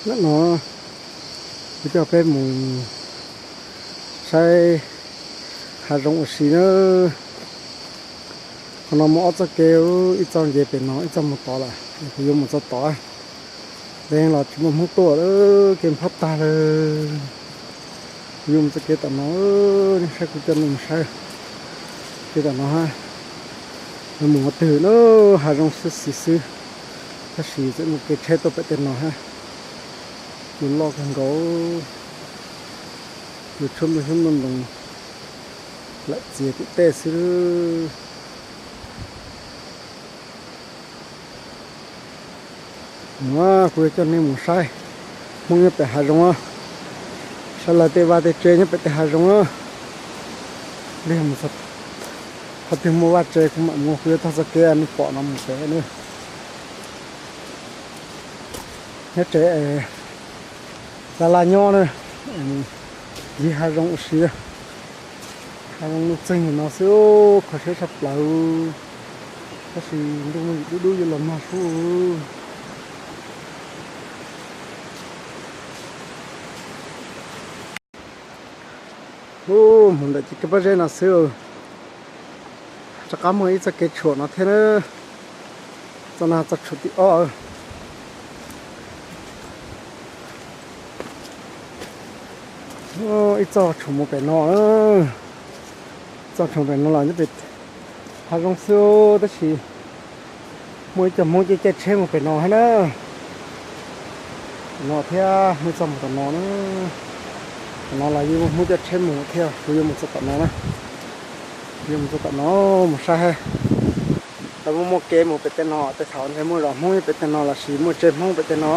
Hnub no kuv coj peb mus saib hav zoov ua si na. Qhov no muaj ob txoj kev, ib txoj nce pem no, ib txoj mus tod lawm, kuv yuav mus txoj tod. Ntev los tsis muaj Hmoob tuaj lawm, kev phob tag lawm. Kuv yuav mus txoj kev tom no, nej saib kuv coj nej mus saib kev tom no hab. Lawv mus qhov twg na, hav zoov xwb xis xwb, tab sis tseem muaj kev tsheb tuaj pem tej no hab. Cua loj kawg nkaus, cua tshuab nplooj xyoob nplooj ntoos lawm txias tim tej xwb. Mus, kuv yuav coj nej mus saib Hmoob nyob pem hav zoov, saib lawv tej vaj tej tsev nyob pem tej hav zoov. Qhov twg muaj vaj tsev kuv mam mus, kuv yuav taug txoj kev nej pom no mus pem na. Nyob tsev laj laj nyob na, ncig hav zoov ua si. Hav zoov nuj txeeg no xwb, kho siab tshaj plaws, tab sis ntuj muaj yim dub dub yuav los nag sub. Mus ntawm ces kev pob zeb no xwb, rov qab muaj ib txoj kev tshuam no thiab na. Txoj no txoj tshuam tim ob. Ib txoj tshuam mus pem no, txoj tshuam pem no los nyob pem hav zoov xwb, tab sis muaj ib co Hmoob caij caij tsheb mus pem no hab na. Tom no thiab muaj ib txoj mus tom no na. Tom no los yeej muaj Hmoob caij tsheb mus thiab, kuv yuav mus txoj tom no na. Kuv yuav mus txoj tom no mus saib hab. Lawv muaj muaj kev mus pem tej no, tej thaum ntshe muaj zos Hmoob pem tej no lossis muaj tsev Hmoob pem tej no.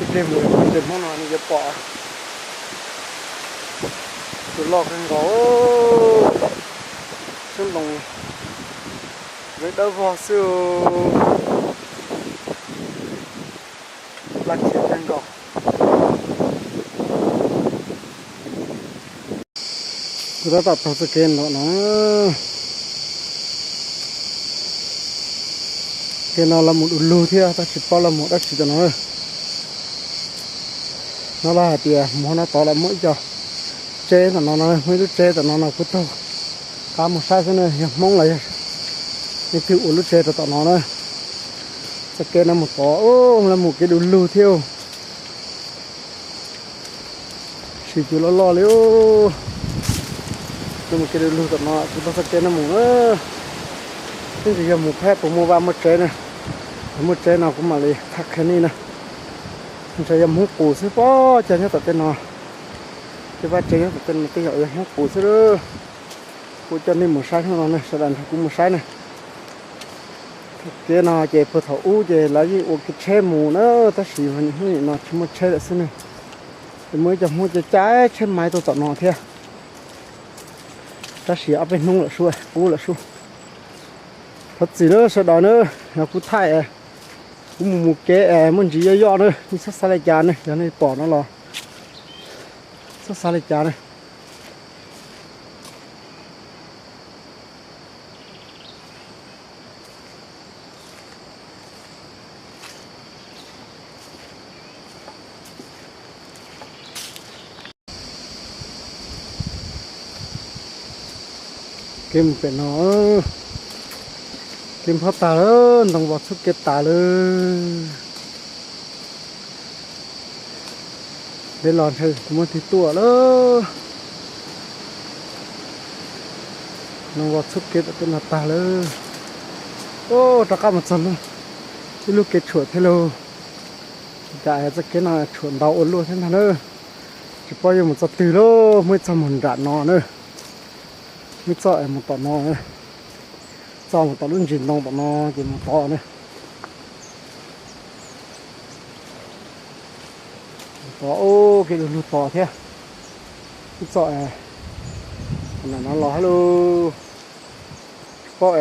Ib pliag mus tsev Hmoob no nws yuav pom. Tus loj kawg nkaus, xyoob ntoos zeeb dawb vog xwb. Laj khiam kawg nkaus. Kuv tab tom taug txoj kev ntawm no. Kev no los mus du lug thiab, tab tsis paub los mus dab tsi tom no. No los hais tias mus no tod los muaj ib co tsev tom no no, muaj ib lub tsev tom no no kuv taug qab mus saib xwb na, yog Hmoob los yog leej twg ua lub tsev rau tom no na. Txoj kev no mus tod, los mus kev du lug thiab. Sim cua loj loj li. Los mus kev du lug tom no, kuv taug txoj kev no mus na. Twb tsis yog mus phab puas muaj vaj muaj tsev na. Yog muaj tsev no kuv mam li thaij qhia nej na. Ntshe yog Hmoob qus xwb pob, cov nyob tom tej no. Tej vaj tsev nyob tom tej no tej zaum yog Hmoob qus xwb. Kuv coj nej mus saib hnub no ne, sawv daws nrog kuv mus saib ne. Kev no ces puag thaum ub ces lawv yeej ua kev tsheb mus na, tab sis hnub nim no tsis muaj tsheb lawm xwb ne. Ces muaj ib co Hmoob caij caij tsheb maiv tuaj tom no thiab. Tab sis ob peb hnub lawm sub, qub lawm sub. Thov txim na sawv daws na, yog kuv thaij, kuv mus mus kev es muaj ntsis yoj yoj na, nej txhob xav li cas ne, yog nej pom no los txhob xav li cas ne. Kev mus pem no, kev phob tag lawm, ntoo vos txhub kev tas lawm. Peb los ntshe kuv muab tig tuaj lawm. Ntoo vos txhub kev tom tej no tag lawm. Rov qab mus txog ib lub kev tshuam thiab lauj. Cas txoj kev no tshuam ntau ua luaj thiab ntag na. Tsis paub yuav mus txog twg lauj, muaj ib txoj mus nram no na. Muaj ib txoj mus tom no, txoj mus tom lub ntsis ntoo tom no ces mus tod na. Tod ub, kev du lug tod thiab. Ib txoj nram no los hab lauj. Tsis paub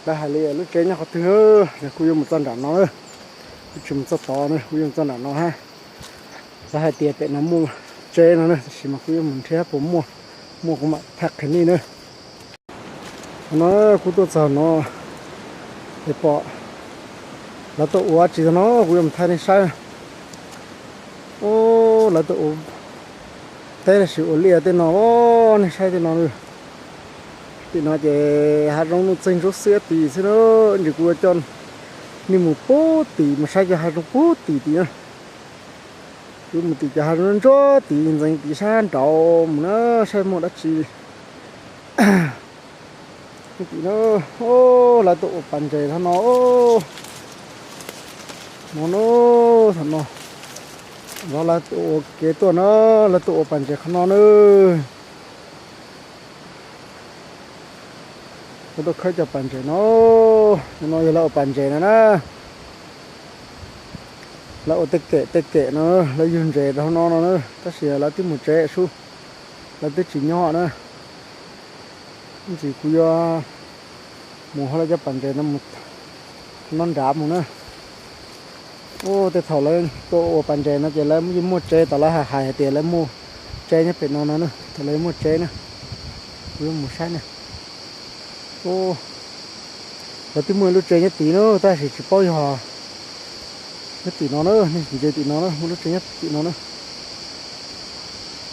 lawv hais li lub tsev nyob qhov twg, kuv yuav mus txoj nram no. Kuv tsis mus txoj tod na, kuv yuav mus txoj nram no hab. Lawv hais tias pem no muaj tsev no na, tab sis mas kuv yuav mus nrhiav puas muaj, muaj kuv mam thaij qhia nej na. Qhov no kuv tuaj txog no es pom Lawv tuaj ua tsis tau no kuv yuav mus thaij nej saib. Lawv tuaj ua teb los sis ua liaj tej no, nej saib tej no. Tim no ces hav zoov nuj txeeg ntsuab xiab tid xwb na. Ntsis kuv yuav coj nej mus puag tim mus saib cov hav zoov puag tim tid na. Kuv mus tim cov hav zoov ntsuab tid ntxeev tid sab nraud mus na, saib muaj dab tsi. Tim no lawv tuaj ua pas ntses thaum no. No na, thaum no lawv tuaj ua kev tuaj na, lawv tuaj ua pas ntses qhov no na. Lawv tuaj khawb cov pas ntses no. No yog lawv ua pas ntses no na. Lawv ua tej kem tej kem no, lawv yug ntses rau hauv no no na, tab sis lawv twb mus tsev sub, lawv twb tsis nyob na. Ib ntsis kuv yuav mus hauv lawv cov pas ntses no mus, no nrad mus na. Ub, tej thaum lawv tuaj ua pas ntses no ces lawv yeej muaj tsev, tom lawv hais hais tias lawv muaj tsev nyob pem no no na, thaum lawv muaj tsev na. Kuv yuav mus saib na. Ub, lawv twb muaj lub tsev nyob tid na, tab sis tsis paub yog nyob tim no na, nej ntsia tim no na, muaj lub tsev nyob tim no na.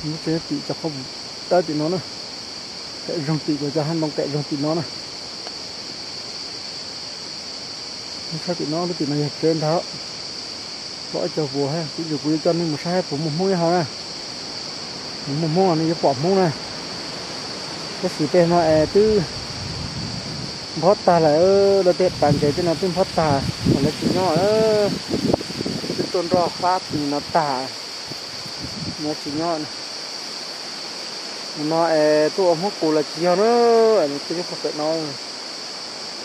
Lub tsev nyob tim cov qhov dawb tim no na. Qem zoog tim cov hav ntoo qem zoog tim no na. Saib tim no, lub tim no yog tsev ntag. Pom ib co vuas, kuv yuav, kuv yuav coj nej mus saib puas muaj Hmoob nyob hauv na. Mus muaj Hmoob los nej yuav pom Hmoob na. Tab sis tej no es twb nphob tag lawm, lawv tej pas ntses tej no twb nphob tag, lawv tsis nyob, twb tuaj nroj fab tim no tag, lawv tsis nyob. No es tuaj ua Hmoob qus los tsis yog na, twb nyob puag pem no.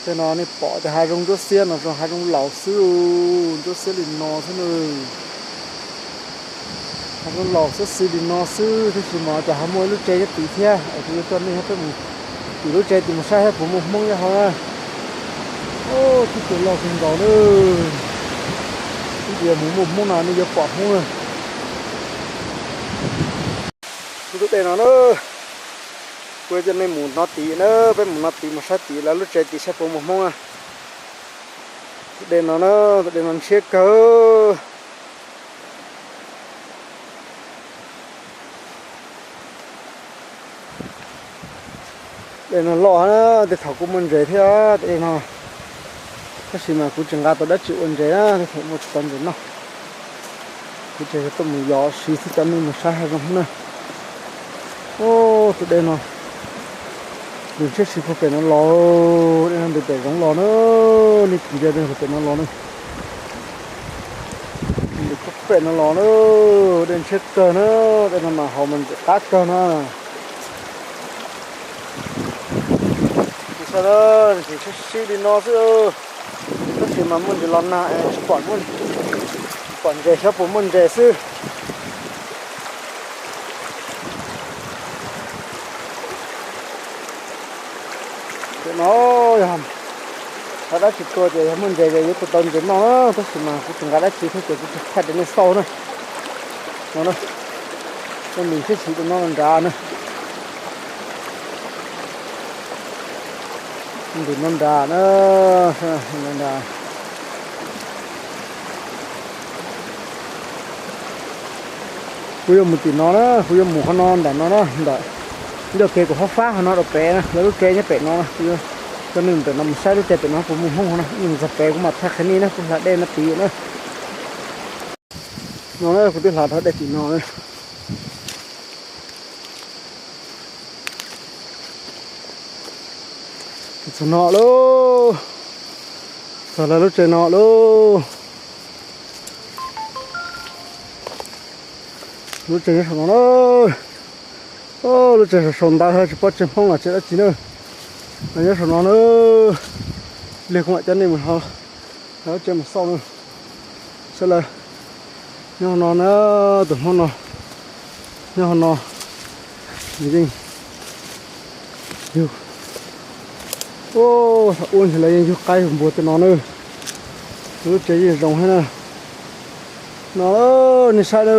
Tej no nej pom cov hav zoov ntsuab xiab no zoo hav zoov laus xwb, ntsuab xiab li no xwb na. Hav zoov laus xwb xwb li no xwb, tab sis mas cas ho muaj ib lub tsev nyob tid thiab, es kuv yuav coj nej peb mus tim lub tsev tim mus saib thiab puas muaj Hmoob nyob hauv na. Ub, tib tug loj kawg nkaus na. Ib ntsis mus muaj Hmoob no nej yuav pom Hmoob na. Tus dej no na, kuv yuav coj nej mus no tid na, peb mus no tid mus saib tid lawv lub tsev tid saib puas muaj Hmoob na. Tus dej no na, tus dej no ntshiab kawg. Dej no loj na, tej thaum kuj muaj ntses thiab tej no, tab sis mas kuv tsis nqa tau dab tsi ua ntses na, tej thaum muaj tsis tau ntses noj. Kuv tsuas yog tuaj mus yos siv xwb, coj nej mus saib hav zoov na. Ub, tus dej no nws ntshiab si puag pem no los, dej no ntws pem zoov los na, nej ntsia dej pem no los na. Ntws puag pem no los na, dej ntshiab kawg na, dej no mas haus mas ntxim qab kawg na. Ntshiab si li no xwb, tab sis mas muaj ntses los nag es tsis pom, tsis pom ntses, xyov puas muaj ntses xwb. Pem no yog hav dab tsi tua ces yog muaj ntses ces yuav tua tau ntses noj, tab sis mas kuv tsis nqa dab tsi thiab ces kuv tsis thaij rau nej xauj na. No, nws ntshiab si rau no nrad na. Ntim no nrad na, no nrad. Kuv yuav mus tim no na, kuv yuav mus qhov no ntawm no na, ntawm ncauj kev kuv ho fab qhov no rau pem na, lawv lub tsev nyob pem no na, kuv yuav coj nej mus pem no mus saib lub tsev pem no puas muaj Hmoob no, mus txog pem kuv mam thaij qhia nej na, kuv hla dej no tid na. No na, kuv twb hla dhau dej tim no na. Txog no lauj, txog lawv lub tsev no lauj. Lub tsev nyob saum no na. Lub tsev saum saum ntawd tsis paub tsev Hmoob los tsev dab tsi na. Lawv nyob saum no na. Lig kuv mam coj nej mus hauv lub tsev mus xauj na. Saib lawv nyob hauv no na, tus Hmoob no nyob hauv no. Nws yeej yug, thaum ub ntag lawv yeej yug qaib yug npua tej no na. Lub tsev yeej zoo thiab na. No nej saib na,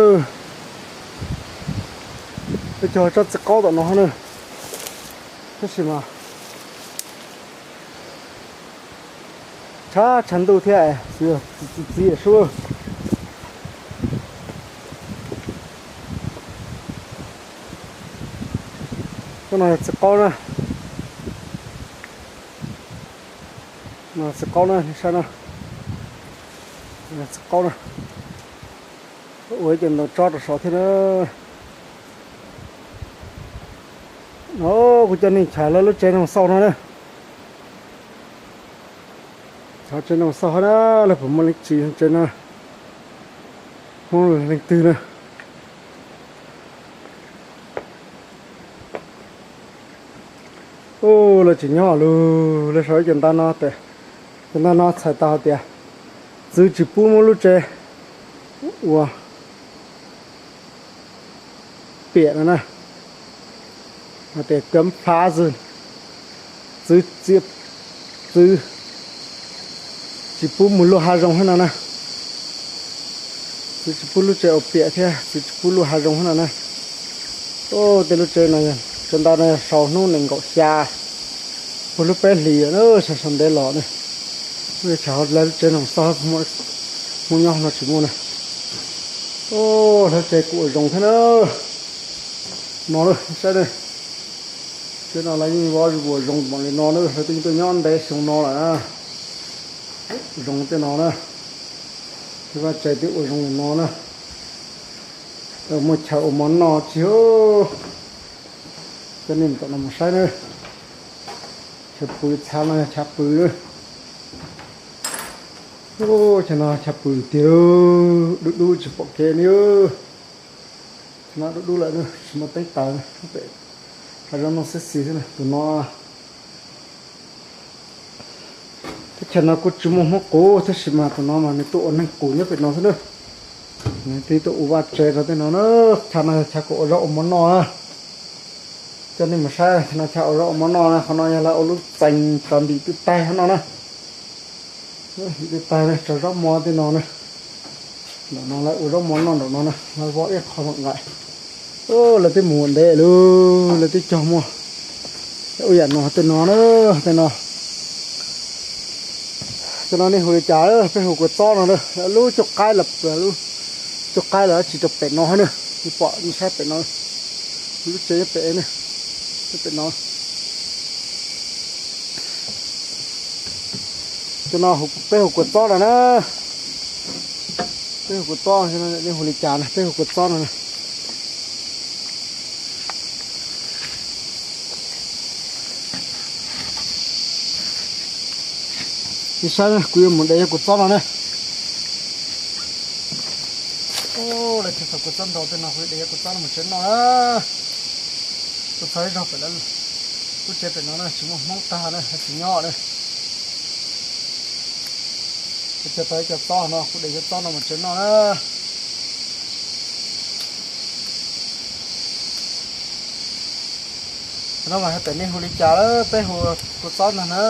peb cog tsob txiv qaub tom no na. Tab sis mas Tshav tshav ntuj thiab, txiv txiv sub. Cov no txiv qaub na. Txiv qaub na, saib no. Txiv qaub na. Ua ib co ntaus tsob rau saud thiab na. No kuv coj nej nrhiav lawv lub tsev Noog Xauj no na. Nrhiav tsev Noog Xauj na, lawv puas muaj leej tsis tsev no, Hmoob leej twg na. Ub, lawv tsis nyob lawm, lawv sau ib co ntaub no, tes, cov ntaub no txhais tau hais tias txwv tsis pub muab lub tsev ua piam no na, hais tias cấm phá rừng, txwv txiav, txwv tsis pub mus luaj hav zoov thiab no na. Txwv tsis pub lub tsev ua piam thiab txwv tsis pub luaj hav zoov thiab no na. Ub, tej lub tsev no, cov ntaub no yog sau hnub nees nkaum xya, puag lub peb hlis na, sau sau ntev los na. Tshav lawv lub tsev Noog Xauj, Hmoob nyob no tsis muaj na. Ub, lawv tsev kuj ua zoo thiab na. No na, saib na. Tsev no lawv yeej vov ua zoo npaum li no na, lawv twb tuaj nyob ntev xyoo no lawm na. Zoo tej no na. Tej vaj tsev twb ua zoo li no na. Muaj chaw ua mov noj tsis. Coj nej mus tom no mus saib na. Chaw pw, txhab no yog chaw pw na. Ub, chaw no chaw pw tiag, dub dub tsis pom kev li. Chaw no dub dub lawm na, tsis muaj teeb taws, pem hav zoov no xwb xis xwb na tus no. Teb chaws no kuj tsis muaj Hmoob qus tab sis mas tus no mas nws tuaj ua neeg qus nyob pem no xwb na. Nws twb tuaj ua vaj tsev rau tej no na. Chaw no yog chaw kuv ua zaub ua mov noj na. Coj nej mus saib, chaw no chaw ua zaub ua mov noj na, qhov no yog lawv ua lub txees tso ntim twb taig qhov no na. Ntim twb taig na, tso zaub mov tej no na. Nram no lawv ua zaub mov noj nram no na, lawv vov ib qho mam nqaim. Lawv twb mus ntev lawm, lawv twb cog muag. Ua yam no tej no na, tej no. Tej no nej hu li cas? Peb hu kua txob no na, lub cuaj qaib los, lub cuaj qaib los tsis rau pem no na. Nej pom nej saib pem no, lub tsev nyob pem na, nyob pem no. Tej no peb hu kua txob no na. Peb hu kua txob, nej hu li cas na, peb hu kua txob no na. Nej saib, kuv yuav mus de cov kua txob no na. Lawv tsis txog kua txob ntau tej no, kuv yuav de cov kua txob no mus tsev noj na. Kuv txog ib zaug pem lawv lub tsev pem no na, tsis muaj Hmoob tag na, tsis nyob na. Kuv txog ib co txob no, kuv de cov txob no mus tsev noj na. No mas pem nej hu li cas lawm, peb hu kua txob no na.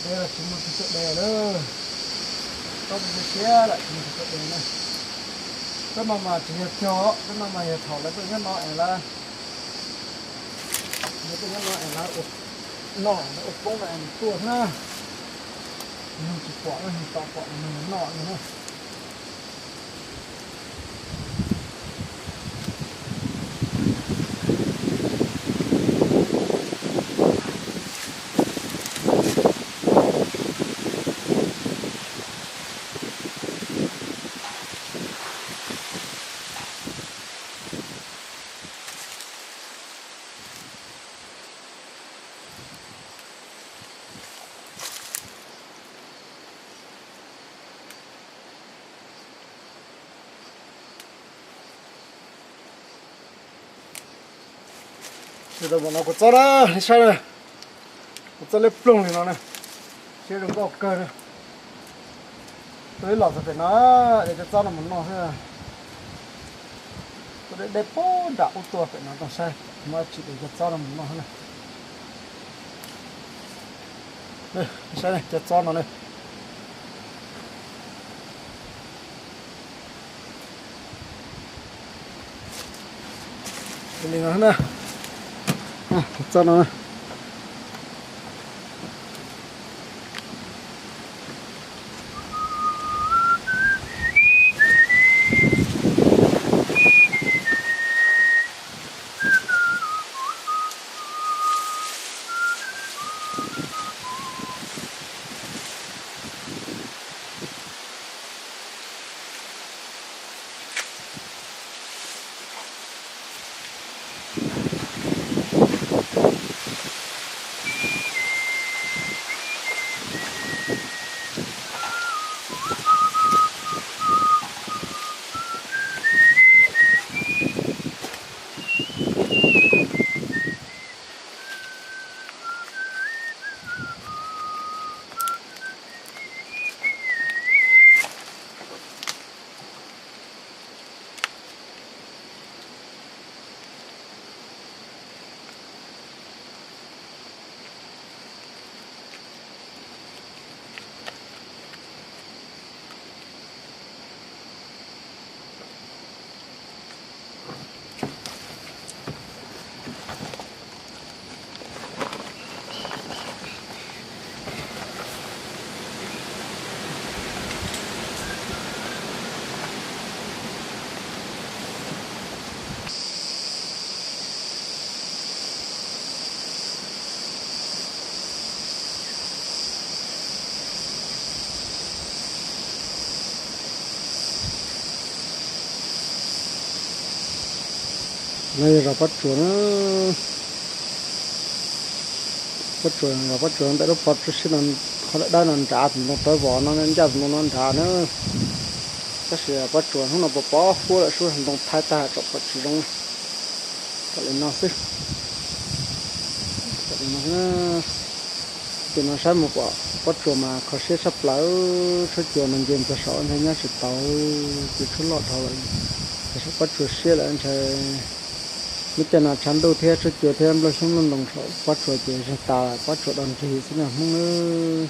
De los tsis muaj tus tuaj de lawm. Txob siab lawm tsis muaj tus tuaj de na. Txob no mas tsis yog cog, txob no mas yog thaum lawv tuaj nyob no es lawv, lawv tuaj nyob no es lawv ua, noj lawv ua poob no es nws tuaj xwb na. Nws tsis pom, nws tsis pom nws noj li na. Tsis tau mus no kua txob na, nej saib na. Kua txob liab ploog li no na. Siab zoo nkauj kawg na. Tuaj ib los txog pem no, de cov txob no mus noj xwb. Tuaj deb deb puag nram ub tuaj pem no tuaj saib, muaj dab tsi de cov txob no mus noj xwb na. Saib cov txob no na. Li no na. Txob no na. No yog zos Pob Tsuas na. Pob Tsuas, zos Pob Tsuas ntawm lub pob tsuas siab no, qhov dawb dawb no nrad, tus ntoo tawv vos no ncaj tus ntoo no nrad na. Tab sis Pob Tsuas hnub no pos pos huab lawm, sub ntoo thaib tag tsom pom tsis zoo na. Kom li no xwb. Tim no saib mus pom Pob Tsuas mas kho siab tshaj plaws, tshuab cua no nce ntawm saum ntshe nyob tsis tau, ces tshuab loj dhau lawm. Ces saum Pob Tsuas siab lawm ntshe, lub caij no tshav ntuj thiab tshuab cua thiab nplooj xyoob nplooj ntoo saum Pob Tsuas ces zeeg tas lawm, Pob Tsuas do nrig xwb na Hmoob nawb.